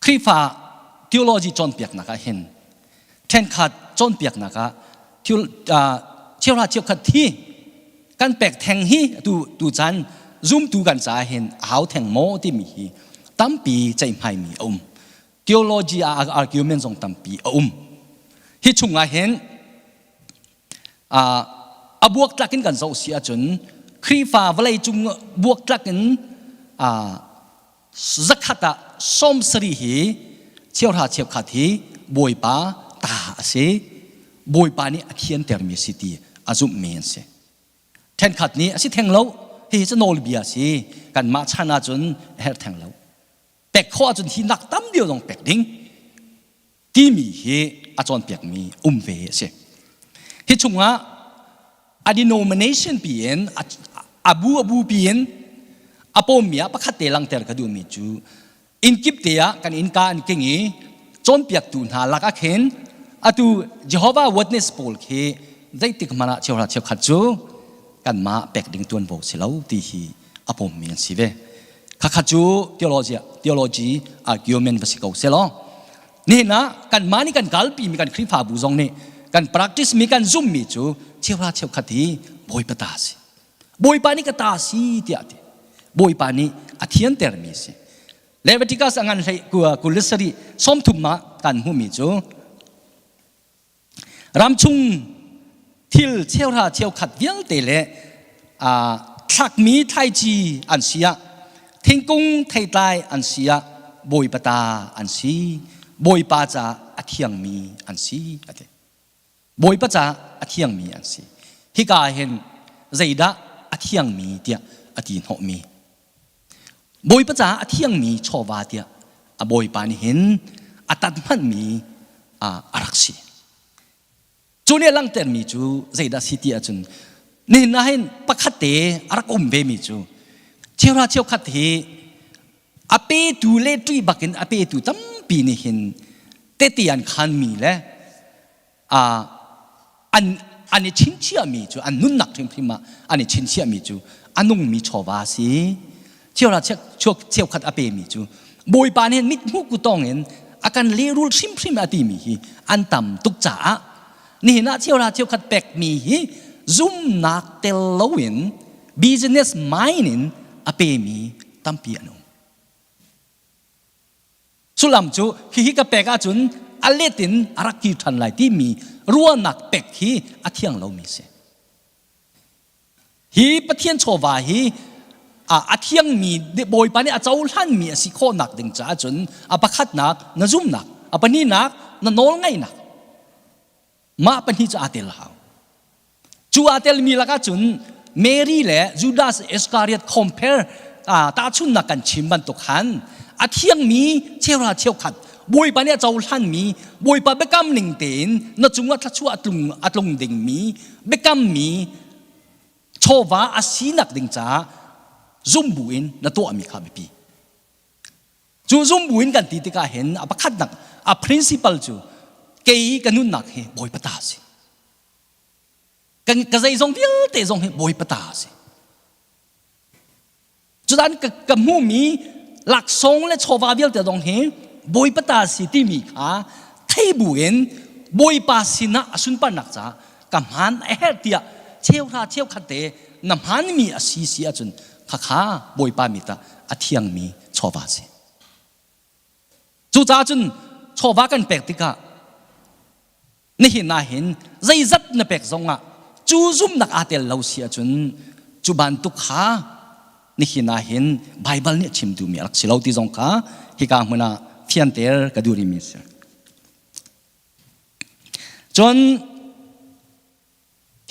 [SPEAKER 1] Khrihfa theology cawnpiaknak ah hin ṭhenkhat cawnpiaknak ah cheuhra cheukhat hi kan pek theng hi tu tu chan zumtu kan caah hin a hau theng maw timi hi tampi ceihmaimi a um. Theology ah argument zong tampi a um. Hi chungah hin a buaktlak in kan zoh si ahcun Khrihfa vawleicung buaktlak in zakhat ah 70 hi cheuhra cheukhat hi Bawipa ta a si. Bawipa nih a thiantermi a si ti a zumhmi an si. Ṭhenkhat nih a si theng lo. Hihi cu nawlbia si. Kanmah chan ahcun a herh theng lo. Pek khawh ahcun hi nak tam deuh zong pek ding timi hi a cawnpiakmi um ve a si. Hi chungah a denomination pi in a bu a bu pi in a pawmmi ah pakhat te langter ka duhmi cu inn kip te ah kan innka an king i cawnpiaktu hna lak ah khin atu Jehovah Witness pawl khi zeitik hmanh ah cheuhra cheukhat cu kanmah pek ding tuanvo si lo ti hi a pawmmi an si ve. Khakha cu theology theology argument va si ko selaw nihin ah kanmah nih kan kalpi mi kan Khrihfabu zong nih kan practice mi kan zummi cu cheuhra cheukhat hi Bawipa ta si. Bawipa nih ka ta si tiah ti. Bawipa nih a thiantermi si. Leviticus a ngan hlei 27 sawmthum ah kan hmuhmi cu ramchung thil cheuhra cheukhat vialte le thlakmi thlaici an si ah thingkung theitlai an si ah Bawipa ta an si Bawipa ca a thiangmi an si a ti. Bawipa ca a thiangmi an si. Hika ah hin zeidah a thiangmi tiah a ti hnawhmi. Bawipa caah a thiangmi chawva tiah a Bawipa nih hin a tat hmanhmi a rak si. Cu nih a langhtermi cu zeidah si ti ahcun nihin ah hin pakhat te a rak um vemi cu cheuhra cheukhat hi a petu le ṭih bakin a petu tampi nih hin tehte an khanmi le an an i chingchiahmi cu an nunnak hrimhrim ah an i chingchiahmi cu a nungmi chawva a si cheuhra cheukhat a pemi cu Bawipa nih mithmuh kutong in a kan lehrul hrimhrim a timi hi an tam tuk caah nihin ah cheuhra cheukhat pekmi hi zumnak tel loin business mind in a pemi tampi an um Sullam cu hihi ka pek ahcun a let in a rak kir ṭhan lai timi ruahnak pek hi a thiang lomi si. Hi Pathian chawva hi a thiangmi Bawipa nih a cohlanmi a si khawhnak ding caah cun a pakhatnak na zumnak, a pahnihnak na nawlngaihnak Mah pahnih cu aa tel hau. Cu aa telmi lakah cun Mary le Judas Iscariot compare tahchunhnak kan chim bantuk khan a thiangmi cheuhra cheukhat Bawipa nih a cohlanmi Bawipa biakam ning tein na cungah thluachuah a tlung a tlung dingmi biakammi chawva a sinak ding caah zumbu in na tuahmi kha biapi. Cu zumbu in kan ti tikah hin a pakhatnak a principle cu kei ka nunnak hi Bawipa ta a si. Ka zeizong vialte zong hi Bawipa ta a si. Cutan ka, ka hmuhmi laksawng le chawva vialte zong hi Bawipa ta a si timi kha thei bu in Bawipa sinah a sunparnak caah ka hmaan a herh tiah cheuhra cheukhat te na hmaanmi a si si ahcun khakha Bawipa mit ah a thiangmi chawva a si. Cucaah cun chawva kan pek tikah nihin ah hin zeizat na pek zongah cu zumhnak aa tel lo si ahcun cu bantuk kha nihin ah hin Baibal nih a chim duhmi a rak si lo ti zong kha hika hmun ah fianter ka duh rihmi a si. Cun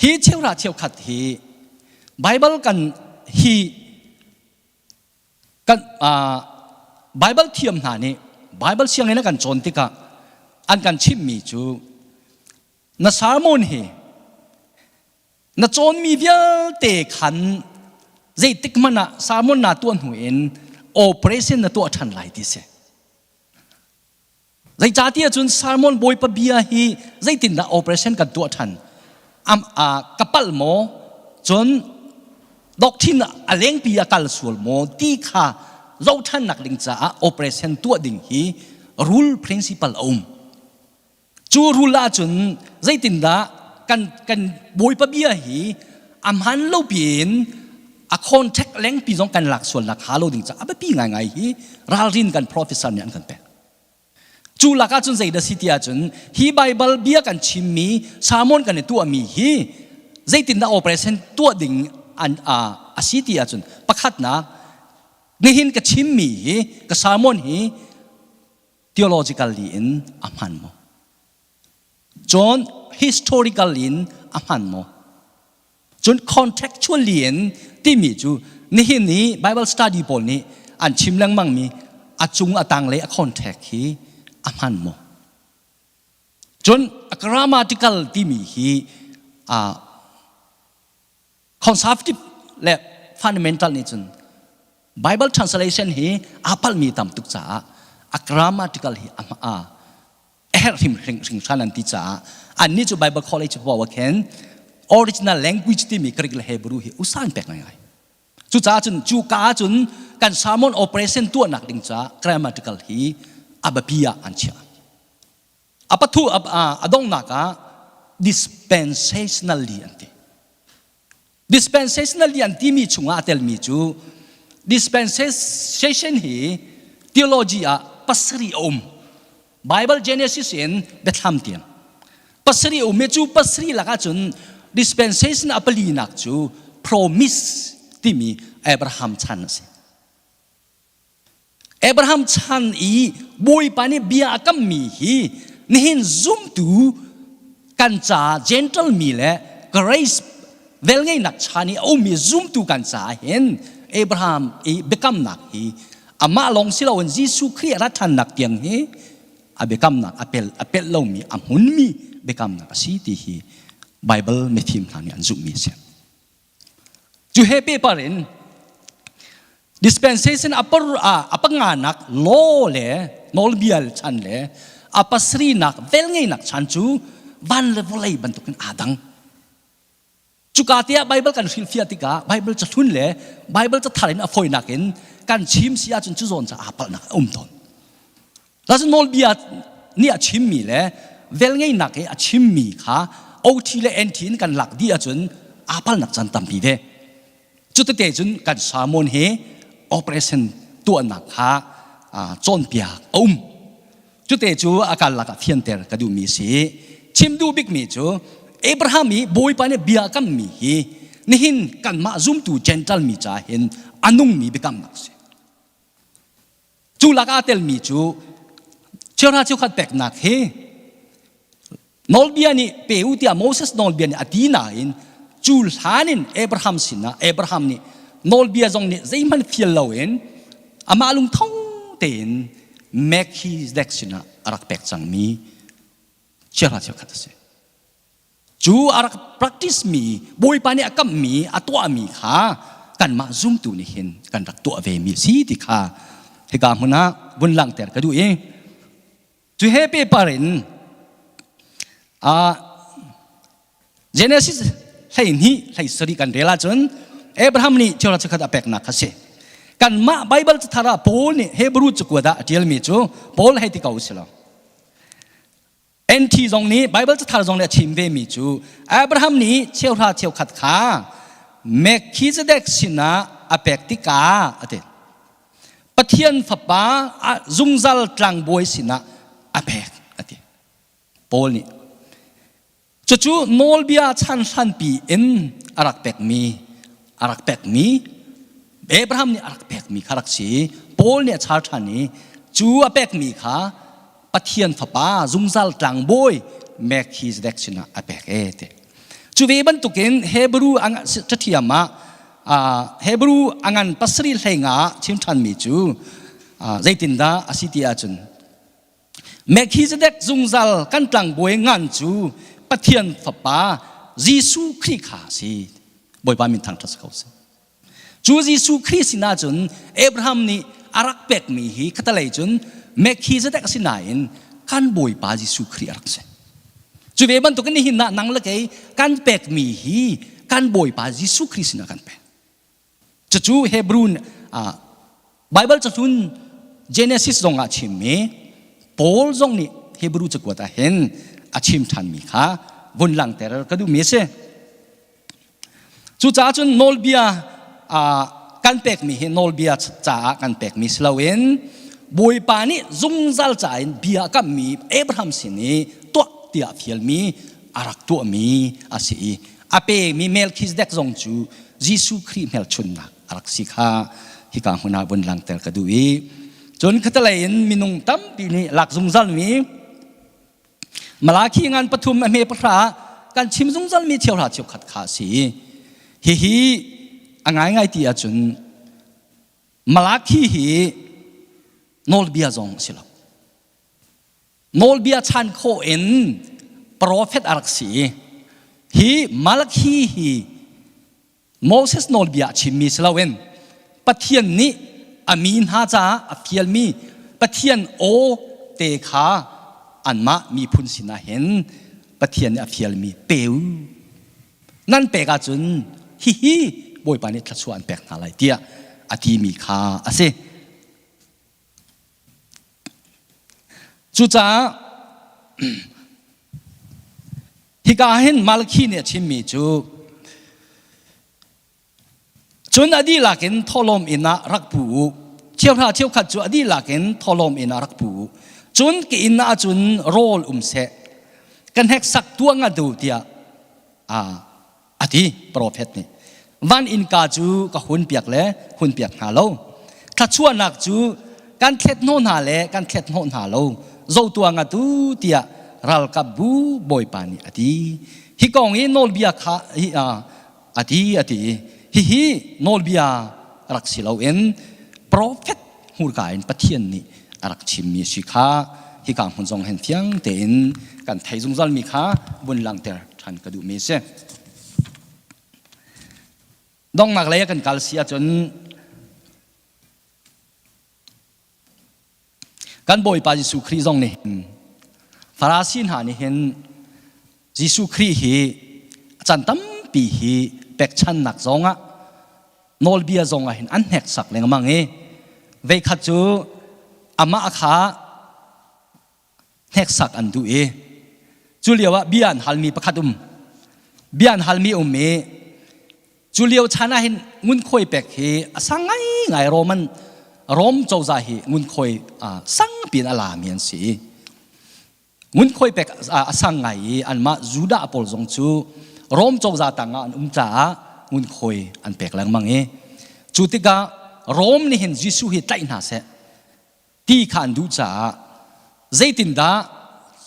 [SPEAKER 1] hi cheuhra cheukhat hi Baibal kan hi kan Baibal thiam hna nih Baibal sianginn a kan cawn tikah an kan chimhmi cu na sermon hi na cawnmi vialte khan zeitik hmanh ah sermon naa tuah hnu in operation na tuah ṭhan lai ti si. Zeicahtiah cun sermon Bawipa bia hi zeitindah operation kan tuah ṭhan? Am, a, ka palh maw? Cun doctrine a lengpi a kal sual maw? Ti kha zohṭhannak ding caah operation tuah ding hi rule principle a um. Cu rule ahcun zeitindah kan, kan Bawipa bia hi a hmaan lo piin a contact lengpi zong kan lak sual nak ha lo ding caah a biapi ngaingai hi ralrin kan professor nih an kan pek. Cu lakah cun zeidah si ti ahcun hi Baibal bia kan chimmi sermon kan i tuahmi hi zeitindah operation tuah ding an a si ti ahcun pakhatnak nihin ka chimmi hi ka sermon hi theologically in a hman maw? Cun historical in a hman maw? Cun contextually in timi cu nihin i Bible study pawl nih an chim lengmangmi a cung a tanglei a contact hi a hman maw? Cun a grammatical timi hi conservative le fundamental nih cun Bible translation hi aa palhmi tam tuk caah a grammatical hi a a herh hrim hringhran an ti caah annih cu Bible College paoh ah khin original language timi Greek le Hebrew hi usa an pek ngaingai. Cucaah cun cu ka ahcun kan sermon operation tuahnak ding caah grammatical hi a biapi ah an chiah. A pathu a donghnak ah dispensationally an ti. Dispensationally an timi chungah a telmi cu dispensation hi theology ah pasarih a um. Bible Genesis in Biathlam tiang. Pasarih a um i cu pasarih lakah cun dispensation a palinak cu promise timi Abraham chan a si. Abraham chan i Bawipa nih bia a kammi hi nihin zumtu kan ca gentle mi le grace velngeihnak chan i a ummi zumtu kan caah hin Abraham i biakamnak hi amah lawng si loin Jesuh Khrih a rat ṭhannak tiang hi a biakamnak a pel a pelh lomi a hmunmi biakamnak a si ti hi Bible mifim hna nih an zumhmi a si. Cu he paper in dispensation a par a panganak law le nawlbia chan le a pasarinak velngeinak chan cu van le vawlei bantukin aa dang. Cuka tiah Bible kan hrilhfiah tikah Bible cahlun le Bible cathar in a fawinak in kan chim si ahcun cu zawn ca aa palhnak a um tawn. Cun nawlbia nih a chimmi le velngeihnak i a chimmi kha OT le NT in kan lak dih ahcun aa palnak caan tampi ve. Cutete cun kan sermon hi operation tuahnak kha cawnpiak a um. Cute cu a karlak ah fianter ka duhmi si. Chim duh bikmi cu Abraham i Bawipa nih bia a kammi hi nihin kanmah zumtu Gentile mi ca hin a nungmi biakamnak a si. Cu lakah aa telmi cu cheuhra cheukhat peknak hi nawlbia nih pe u tiah Moses nawlbia nih a ti nain cu hlan in Abraham sinah Abraham nih nawlbia zong nih zeihmanh fial loin amah lungtho tein Melchizedek sinah a rak pek cangmi cheuhra cheukhat a si. Cu a rak practice mi Bawipa nih a kamhmi a tuahmi kha kanmah zumtu nih hin kan rak tuah ve mi si ti kha hika hmun ah vun langhter ka duh i cu he paper in Genesis 12 hlei kan rel ahcun Abraham nih thil chikkhat a peknak kha si. Kanmah Bible cathar ah Paul nih Hebrew cakuat ah a ṭialmi cu Paul hei ti ko si lo. NT zong nih Bible cathar zong nih a chim vemi cu Abraham nih cheuhra cheukhat kha Melchizedek sinah a pek tikah a ti. Pathian fapa zungzal tlangbawi sinah a pek a ti. Paul nih cucu nawlbia chan hlanpi in a rak pekmi a rak pekmi Abraham nih a rak pekmi kha rak si. Paul nih a char ṭhan i cu a pekmi kha Pathian fapa zungzal tlangbawi Melchizedek sinah a pek e ti. Cu ve bantukin Hebrew cathiam ah Hebrew a ngan pasarih hlei nga ah chim ṭhanmi cu zeitindah a si ti ahcun Melchizedek zungzal kan tlangbawi ngan cu Pathian fapa Jesuh Khrih kha a si. Bawipa min thangṭhat si ko seh. Cu Jesuh Khrih sinah cun Abraham nih a rak pekmi hi khatalei cun Melchizedek a si nain kan Bawipa Jesuh Khrih a rak si. Cu ve bantukin nihin ah nang le kei kan pekmi hi kan Bawipa Jesuh Khrih sinah kan pek. Cucu Hebrew Bible cahlun Genesis zong ah chimmi Paul zong nih Hebrew cakuat ah hin a chim ṭhanmi kha vun langhter ka duhmi a si. Cucaah cun nawlbia kan pekmi hi nawlbia caah kan pekmi si loin Bawipa nih zungzal ca in bia a kammi Abraham sin i tuah tiah fialmi a rak tuahmi a si i a pemi Melchizedek zong cu Jesuh Khrih hmelchunhnak a rak si kha hika hmun ah vun langhter ka duh i cun khatalei in minung tampi nih lak zungzalmi Malakhi ngan pathum a hme pahra kan chim zungzalmi cheuhra cheukhat kha a si. Hihi a ngaingai ti ahcun Malakhi hi nawlbia zong a si lo. Nawlbia chan khawh in profet a rak si i hi Malakhi hi Moses nawlbia a chimmi si loin Pathian nih a mi hna caah a fialmi Pathian aw te kha anmah miphun sinah hin Pathian nih a fialmi pe u. Nan pek ahcun hihi Bawipa nih thluachuah an pek hna lai tiah a timi kha a si. Cucaah hika hin Malakhi nih a chimmi cu cun a dihlak in thawhlawm inn ah rak pu u. Cheuhra cheukhat cu a dihlak in thawhlawm inn ah rak pu u. Cun ka inn ah cun rawl um seh. Ka hneksak tuah ngat u tiah a ti profet nih van innka cu ka hun piak le hun piak hna lo thluachuahnak cu kan thlet hnawh hna le kan thlet hnawh hna lo zotua ngatu tiah ralkap bu bawipa nih a ti hi kong hi nawlbia kha hi a ti a ti hihi nawlbia rak si loin profet hmurka in Pathian nih a rak chimmi si kha hika hmun zong hin fiang tein kan thei zungzalmi kha vun langhter ṭhan ka duhmi a si. Donghnak lei ah kan kal si ahcun kan Bawipa Jesuh Khrih zong nih hin Farasi hna nih hin Jesuh Khrih hi chan tampi hi pekchannak zongah nawlbia zongah hin an hneksak lengmang i veikhat cu amah kha hneksak an duh i cu lio ah bia an halmi pakhat um bia an halmi um i cu lio chan ah hin ngunkhuai pek hi a sang ngaingai Roman Rom cozah hi ngunkhuai sang piin a lami an si i ngunkhuai pek a sang ngai i anmah Judah pawl zong cu Rom cozah tangah an um caah ngunkhuai an pek lengmang i cu tikah Rom nih hin Jesuh hi tlaih hna seh ti kha an duh caah zeitindah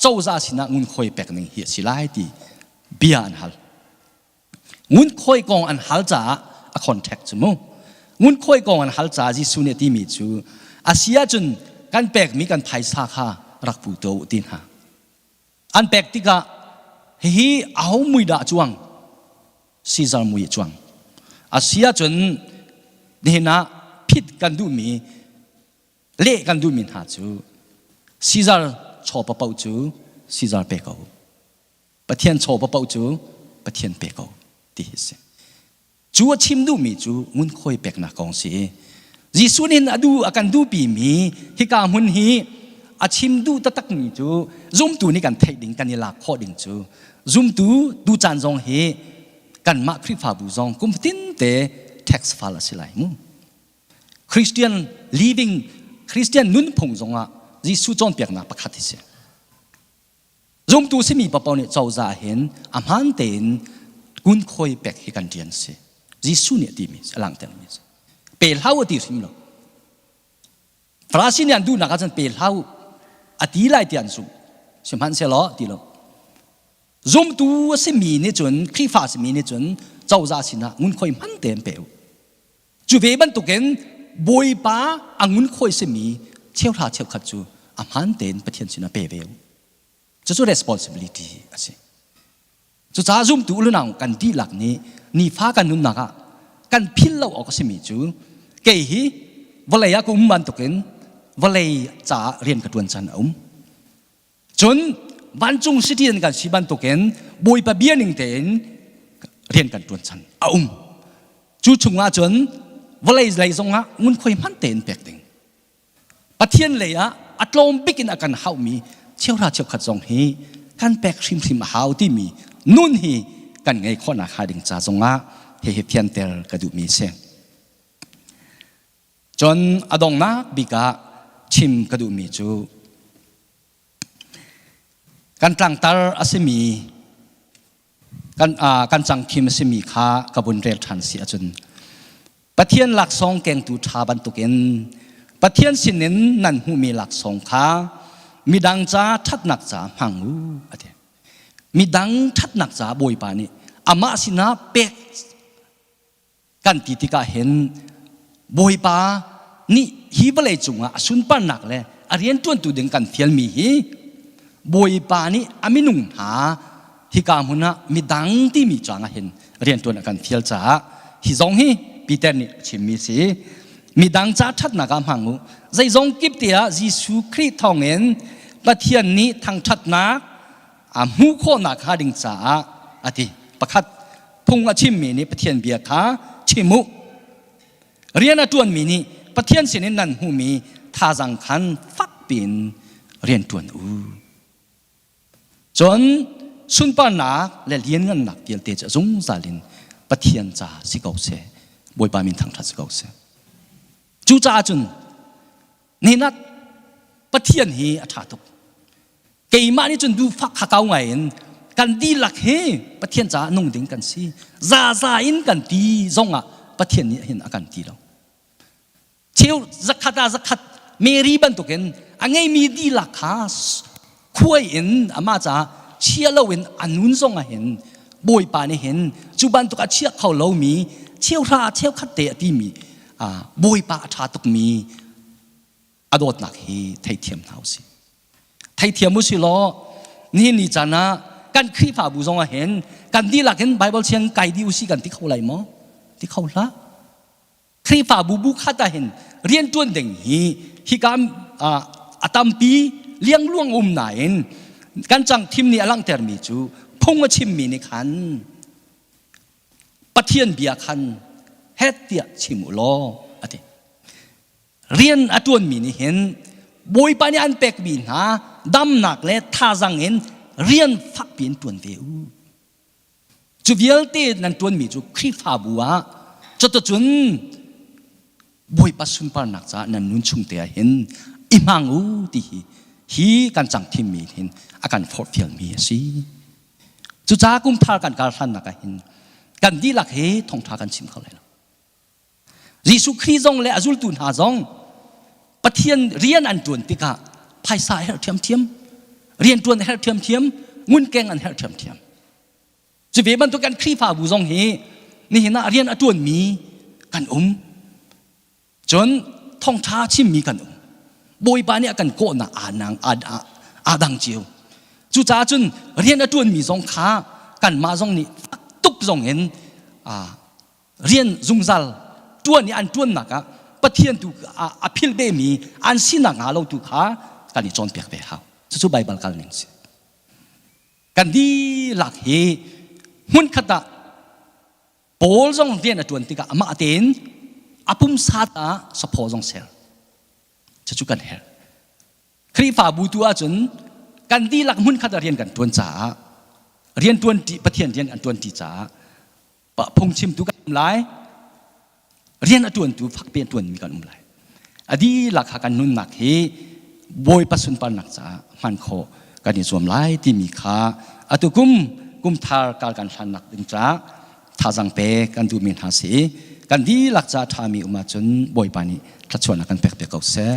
[SPEAKER 1] cozah sinah ngunkhuai pek ning hi a si lai ti bia an hal. Ngunkhuai kong an hal caah a contact cu mu. Ngunkhuai kong an hal caah Jesuh nih a timi cu a si ahcun kan pekmi kan phaisa kha rak pu tuah u ti hna. An pek tikah hihi aho mui dah a cuang? Caesar mui a cuang. A si ahcun nihin ah phit kan duhmi leh kan duhmi hna cu Caesar chaw paoh cu Caesar pe ko. Pathian chaw paoh cu Pathian pe ko ti hi si. Cu a chim duhmi cu ngunkhuai peknak kong si. Jesuh nih a duh a kan duhpimi hika hmun hi a chim duh taktakmi cu zumtu nih kan theih ding kan i lak khawh ding cu zumtu tu caan zong hi kanmah Khrihfabu zong kum fatin te tax fal a si lai mu. Christian living Christian nunphung zongah Jesuh cawnpiaknak pakhat hi si. Zumtu simi paoh nih cozah hin a hmaan tein ngunkhuai pek hi kan rian si. Jesuh nih a timi a langhtermi si. Pe hlah u a ti hrim lo. Farasi nih an duhnak ahcun pe hlah u a ti lai ti an zumh. Sihmanhsehlaw ti lo. Zumtu a simi nih cun Khrihfa a simi nih cun cozah sinah ngunkhuai hman tein pe u. Cu ve bantukin Bawipa a ngunkhuai simi cheuhra cheukhat cu a hmaan tein Pathian sinah pe ve u. Cucu responsibility a si. Cucaah zumtu ulunau kan dihlak nih nifa kan nunnak ah kan philh lo awk a simi cu kei hi vawlei ah ka um bantukin vawlei caah rian ka ṭuan can a um. Cun vancung citizen kan si bantukin Bawipa bia ning tein rian kan ṭuan can a um. Cu chungah cun vawlei lei zongah ngunkhuai hman tein pek ding. Pathian lei ah a tlawm bik in a kan hauhmi cheuhra cheukhat zong hi kan pek hrimhrim a hau timi nun hi kan ngei khawhnak hnga ding ca zongah hihi fianter ka duhmi a si. Cun a donghnak bik ah chim ka duhmi cu kan tlangtar a simi kan, uh, kan cangkhim a simi kha ka vun rel ṭhan si ahcun Pathian laksawng kengtu ṭha bantukin Pathian sinin nan hmuhmi laksawng kha midang ca ṭhatnak ca hmang u a ti. Midang ṭhatnak ca Bawipa nih amah sinah pek. Kan ti tikah hin Bawipa nih hi vawlei cungah a sunparnak le a rianṭuantu ding kan fialmi hi Bawipa nih a minung hna hika hmun ah midang timi caang ah hin rianṭuan a kan fial caah hi zong hi Peter nih a chimmi si. Midang ca ṭhatnak ah hmang u. Zeizong kip te ah Jesuh Khrih thawngin Pathian nih thangṭhatnak a hmuh khawhnak hnga ding caah a ti. Pakhat phung a chimmi nih Pathian bia kha chim u. Rian a ṭuanmi nih Pathian sinin nan hmuhmi thazang khan fak piin rian ṭuan u. Cun sunparnak le lianngannak vialte cu zungzal in Pathian ca si ko seh. Bawipa min thangṭhat si ko seh. Cucaah cun nihin ah Pathian hi a ṭha tuk. Keimah nih cun duhfak hakau ngai in kan dihlak hi Pathian caah nung ding kan si. Zaza in kan ti zongah Pathian nih hin a kan ti lo. Cheu zakhat ah zakhat Mary bantukin a ngeimi dihlak kha khuai in amah caah chia loin a nun zong ah hin Bawipa nih hin cu bantuk a chia kho lomi cheuhra cheukhat te a timi Bawipa a ṭha tukmi a dawtnak hi theithiam hna usih. Theithiam usih law nihin ni caan ah kan Khrihfabu zong ah hin kan dihlak in Bible siang kai dih usih kan ti kho lai maw? Ti kho hlah. Khrihfabu bu khat ah hin rianṭuan ding hi hika a tampi liangluang um nain kan cang thim nih a langhtermi cu phung a chimmi nih khan Pathian bia khan het tiah chim u law a ti. Rian a ṭuanmi nih hin Bawipa nih an pekmi hna damnak le thazang in rian fakpi in ṭuan ve u. Cu vialte nan ṭuanmi cu Khrihfabu ah cuticun Bawipa sunparnak caah nan nun chung te ah hin i hmang u ti hi hi kan cang thimmi hin a kan forhfialmi a si. Cucaah kum thar kan kar hlannak ah hin kan dihlak hi thawngṭha kan chim kho lai lo. Jesuh Khrih zong le a zultu hna zong Pathian rian an ṭuan tikah phaisa a herh ṭhiamṭhiam, rian ṭuan a herh ṭhiamṭhiam, ngunkeng an herh ṭhiamṭhiam. Cu ve bantuk kan Khrihfabu zong hi nihin ah rian a ṭuanmi kan um. Cun thawngṭha chimmi kan um. Bawipa nih a kan kawhnak aa nang aa dang cio. Cucaah cun rian a ṭuanmi zong kha kanmah zong nih fak tuk zong in rian zungzal ṭuan i an ṭuannak ah Pathian tu a phil bemi an sinak hnga lo tu kha kan i cawnpiak ve hau. Cucu Baibal kal ning si. Kan dihlak hi hmunkhat ah Paul zong rian a ṭuan tikah amah tein a pumsa ah saphaw zong ser. Cucu kan herh. Khrihfabu tu ahcun kan dihlak hmunkhat ah rian kan ṭuan caah rian ṭuan Pathian rian kan ṭuan ṭi caah phungchimtu kan um lai rian a ṭuantu fakpi a ṭuanmi kan um lai a dihlak kha kan nunnak hi Bawipa sunparnak caah hman khawh kan i zuam lai timi kha atu kum kumthar kal kan hlannak ding caah thazang pe kan duhmi hna si kan dihlak caah ṭhami um ahcun Bawipa nih thluachuahnak kan pek piak ko seh.